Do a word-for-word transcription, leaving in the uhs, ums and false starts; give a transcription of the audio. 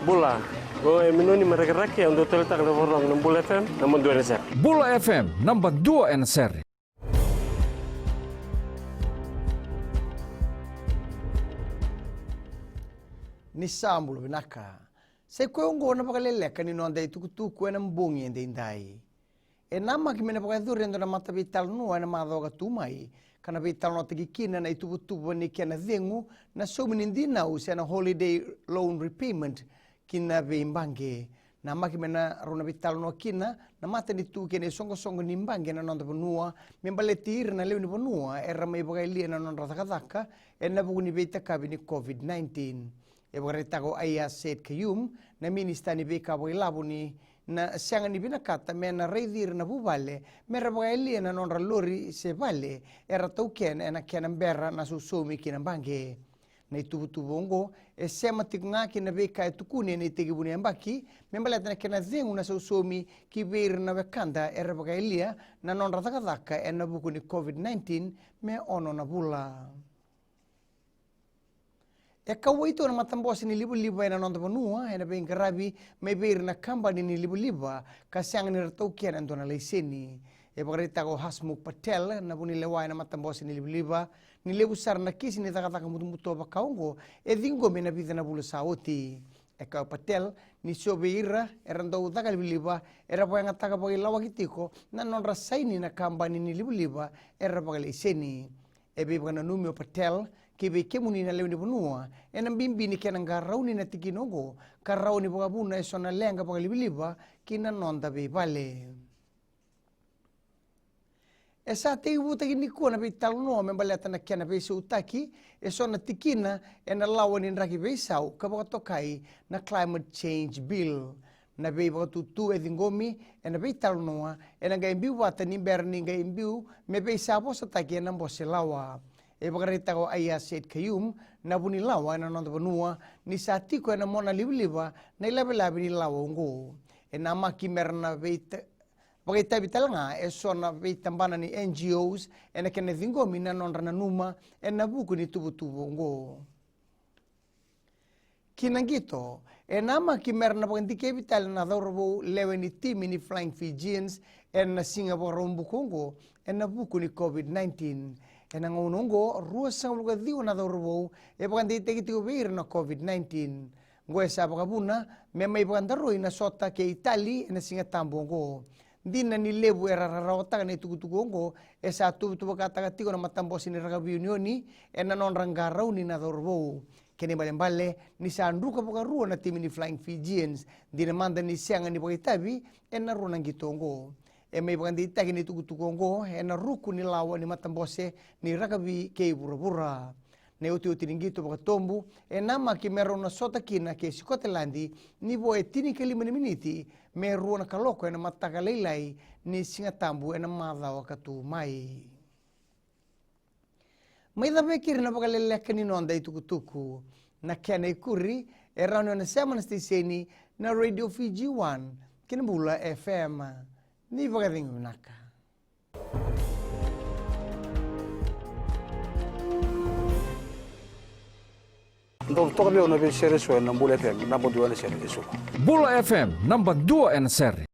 Bula. Qo e Minoni mai Rakiraki, au dau taleitaka na vakarorogo na Bula F M, naba dua ena sere. Bula F M, naba dua ena sere. Ni sa bula vinaka. Sa i koya oqo na vakaleleka ni noda itukutuku ena bogi edaidai. E namaki me na vakayacori e dua na mataveitalanoa ena macawa ka tu mai, ka na veitalanoataki kina na ituvatuva ni kena cegu na saumi ni dinau se na holiday loan repayment ki na veibaqe. Namaki me na rau na veitalanoa kina na matanitu kei na isoqosoqo ni baqe ena noda vanua me baleti ira na lewe ni vanua era mai vakayalia na nodra cakacaka ena vuku ni veitakavi ni COVID nineteen. E vakaraitaka o Aiyaz Sayed-Khaiyum, na minisita ni veika vakailavo, ni na sega ni vinakata me na raici ira na vuvale me ra vakayalia na nodra lori se vale era taukena ena kena bera na sausaumi ki na baqe. Na ituvatuva oqo e sema tiko ga ki na veika e tukuni ena itekivu ni yabaki me baleta na kena cegu na sausaumi ki vei ira na wekada era vakayalia na nodra cakacaka ena vuku ni COVID nineteen me ono na vula. E kauwai tu na matabose ni livaliva ena noda vanua ena veiqaravi mai vei ira na kabani ni livaliva ka sega ni ra taukena e dua na laiseni. E vakaraitaka o Hasmukh Patel, na vunilewa ena matabose ni livaliva, ni levu sara na kisi ni cakacaka butobuto vaka oqo e ciqomi ena vica na vula sa oti. E kaya o Patel ni so vei ira era dau caka livaliva era vakayagataka vakailawaki tiko na nodra saini na kabani ni livaliva era vakalaiseni. E veivakananumi o Patel, kei vei kemuni na lewe ni vanua, ena bibi ni kena qarauni na tikina oqo ka rawa ni vakavuna eso na leqa vakalivaliva ki na noda veivale. E sa tekivutaki nikua na veitalanoa me baleta na kena veisautaki eso na tikina ena lawa ni draki veisau ka vakatokai na Climate Change Bill. Na veivakatutu e ciqomi ena veitalanoa ena qai biu vata ni bera ni qai biu me veisavosataki ena bose lawa. E vakaraitaka o Aiyaz Sayed-Khaiyum, na vunilawa ena noda vanua, ni sa tiko ena mona livaliva na ilavelave ni lawa oqo. E namaki me ra na veita vakaitavi tale ga eso na veitabana ni N G Os ena kena ciqomi na nodra nanuma ena vuku ni tuvatuva oqo. Ki na qito, e namaki me ra na vakadikevi tale na cauravou lewe ni timi ni Flying Fijians ena siga Vakaraubuka oqo ena vuku ni COVID nineteen. Ena gauna oqo, ruasagavulu ka ciwa na cauravou e vakadeitaki tiko vei ira na COVID nineteen. Oqo e sa vakavuna me mai vakadaroi na Sota kei Itali ena Siga Tabu oqo. Dina ni levu era rarawataka na itukutuku oqo, e sa tuvatuvakataka tiko na matabose ni rakavi unioni ena nodra qarauni na cauravou. Kena ibalebale ni sa druka vakarua na timi ni Flying Fijians, dina mada ni sega ni vakaitavi ena rua na qito oqo. E mai vakadeitaki na itukutuku oqo ena ruku ni lawa ni matabose ni rakavi kei vuravura. Na iotioti ni qito vakatobu e namaki me rau na sota kina kei Sikoteladi ni vo e tinikalima na miniti me rua na kaloko ena mataka lailai ni Siga Tabu ena macawa ka tu mai. Mai cava e keri na vakaleleka ni noda itukutuku. Na kena ikuri e rawa ni o na sema na siteseni na Radio Fiji One kei na Bula F M. Ni vakacegu vinaka. Dou toka vei au na veisere eso ena Bula F M, naba dua ena sere eso. Bula F M, naba dua ena sere.